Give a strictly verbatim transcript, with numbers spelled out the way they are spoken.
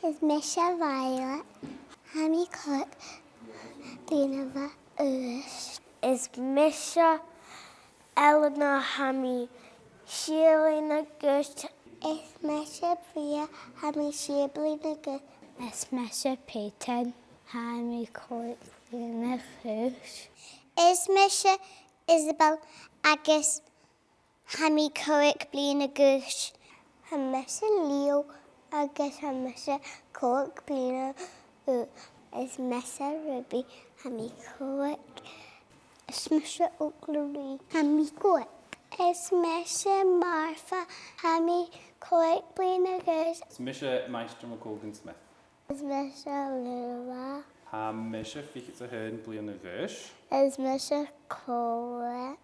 Is mise Violet, tha mi còig bliadhna a dh'aois. Is mise Eleanor, tha mi sia bliadhna a dh'aois. Is mise Bria, tha mi sia bliadhna a dh'aois. Is mise Peyton, tha mi còig bliadhna a dh'aois. Is mise Isabel agus tha mi còig bliadhna a dh'aois. Tha mise Leo agus tha mise còig bliadhna a dh'aois. Is mise Ruby, tha mi còig. Is mise Ogla Ruith, tha mi còig. Is mise Marfa, tha mi còig bliadhna a dh'aois. Is mise Maighstir McColgan Smith. Is mise Lua. Tha mise fichead 's a h-aon bliadhna a dh'aois. Is mise Cora.